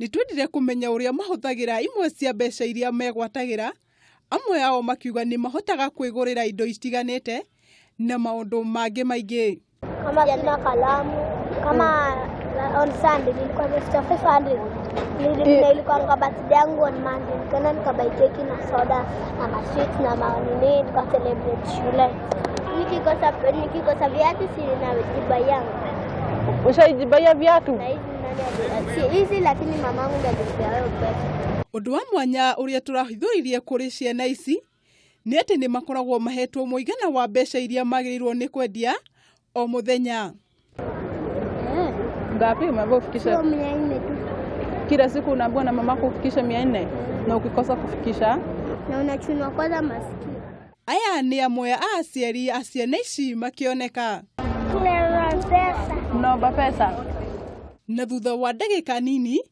Nĩ twendire kũmenya ũrĩa mahũthagĩra imwe cia mbeca iria megwatagĩra, amwe ao makiuga nĩ mahotaga kwĩgũrĩra indo itiganĩte na maũndũ mangĩ maingĩ. Kama sina kalamu, kama on Sunday nilikuwa nimeficha 500. Na ilikuwa kwa birthday yangu on Monday, nikaenda nikabuy keki na soda na masweet na manini, tuka celebrate shule. Nikikosa viatu si najibuy yangu. Ushaijibaia viatu? Na hizi nani si hizi, lakini mamangu ndiye alinipea hiyo pesa. Ũndũ wa mwanya ũrĩa tũrahithũririe kũrĩ ciana ici nĩ atĩ nĩ makoragwo mahetwo mũigana wa mbeca iria magĩrĩirwo nĩ kwendia o mũthenya. Ngapi umeambiwa ufikishe? Sio 400 tu. Kila siku unaambiwa na mamako ufikishe 400 na ukikosa kufikisha na unachunwa kwanza masikio. Aya nĩ amwe a aciari a ciana ici makĩoneka. Tunaomba pesa. Mnaomba pesa. Na thutha wa ndagĩka nini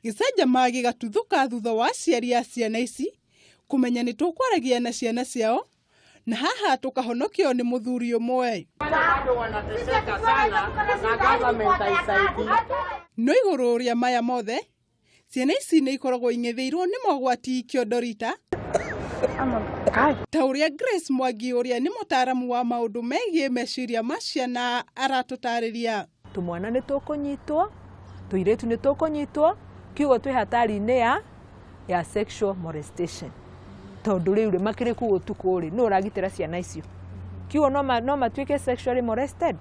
gĩcanjama gĩgatuthũka thutha wa aciari a ciana ici kũmenya nĩ tũkwaragia na ciana ciao, na haha tũkahonokio nĩ mũthuri ũmwe. No igũrũ rĩa maya mothe, ciana ici nĩ ikoragwo ing'etheirwo nĩ mogwati kĩondo rita ta ũrĩa Grace Mwangi ũrĩa nĩ mũtaaramu wa maũndũ megiĩ meciria ma ciana aratũtarĩria. Tũmwana nĩ tũkũnyitwo, tũirĩtu nĩ tũkũnyitwo, kiugo twĩ hatari-inĩ ya sexual molestation. Tondũ rĩu rĩ makĩrĩ kũu ũtukũ rĩ, nũ ũragitĩra ciana icio? Kiugo no matuĩke sexually molested.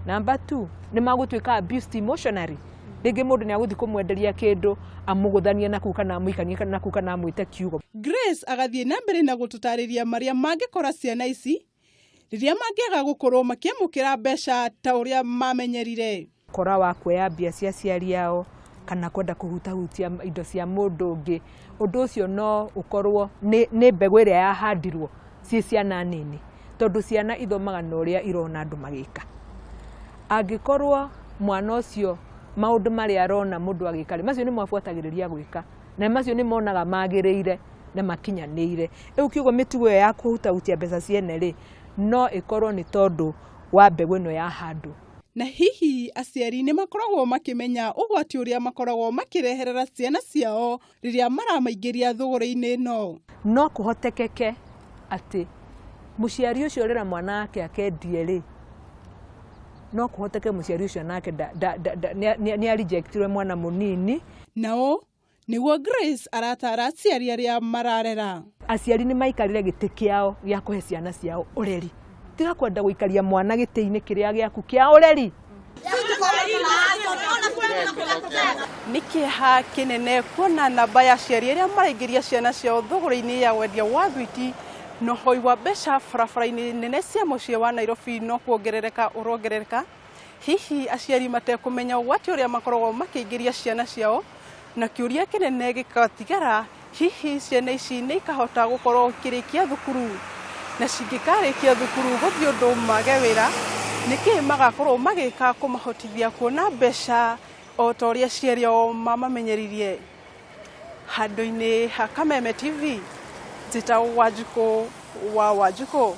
Number 2, nĩ magũtuĩka abused emotionally. Rĩngĩ mũndũ nĩ agũthiĩ kũmwenderia kĩndũ, amũgũthanie na kũu kana amũikanie na kũu kana amwĩte kiugo. Grace agathiĩ na mbere na gũtũtarĩria marĩa mangĩkora ciana ici rĩrĩa mangĩaga gũkorwo makĩamũkĩra mbeca ta ũrĩa mamenyerire. Kora wa kuoya mbia cia aciari ao kana kwenda kũhutahutia indo cia mũndũ ũngĩ, ũndũ ũcio no ũkorwo nĩ mbegũ ĩrĩa yahandirwo ciĩ ciana nini, tondũ ciana ithomaga na ũrĩa irona andũ magĩka. Angĩkorwo mwana ũcio maũndũ marĩa arona mũndũ agĩka rĩ, macio nĩmo abuatagĩrĩria gwĩka, na macio nĩ monaga magĩrĩire na makinyanĩire. Rĩu kiugo mĩtugo ĩyo ya kũhutahutia mbeca ciene rĩ, no ĩkorwo nĩ tondũ wa mbegũ ĩno yahandwo. Na hihi aciari nĩ makoragwo makĩmenya ũgwati ũrĩa makoragwo makĩreherera ciana ciao rĩrĩa maramaingĩria thũgũrĩ-inĩ ĩno? No kũhotekeke atĩ mũciari ũcio ũrera mwana wake akendie rĩ, no kũhoteke mũciari ũcio nake nĩ arejectirwe mwana mũnini. Nao nĩguo Grace aratara aciari arĩa mararera. Aciari nĩ maikarĩre gĩtĩ kĩao gĩa kũhe ciana ciao ũreri. Tiga kwenda gũikaria mwana gĩtĩ-inĩ kĩrĩa gĩaku kĩa ũreri. Nĩ kĩeha kĩnene kuona namba ya aciari arĩa maraingĩria ciana ciao thũgũrĩ-inĩ ya wendia wa thwiti na ũhoi wa mbeca barabara-inĩ nene cia mũciĩ wa Nairobi no kuongerereka ũrongerereka. Hihi aciari matekũmenya ũgwati ũrĩa makoragwo makĩingĩria ciana ciao, na kĩũria kĩnene gĩgatigara, hihi ciana ici nĩ ikahota gũkorwo ikĩrĩkia thukuru? Na cingĩkarĩkia thukuru gũthiĩ ũndũ mage wĩra, nĩkĩ magakorwo magĩka kũmahotithia kuona mbeca o ta ũrĩa aciari ao mamamenyeririe? Handũ-inĩ ha Kameme TV, njĩtagwo Wanjikũ wa Wanjikũ.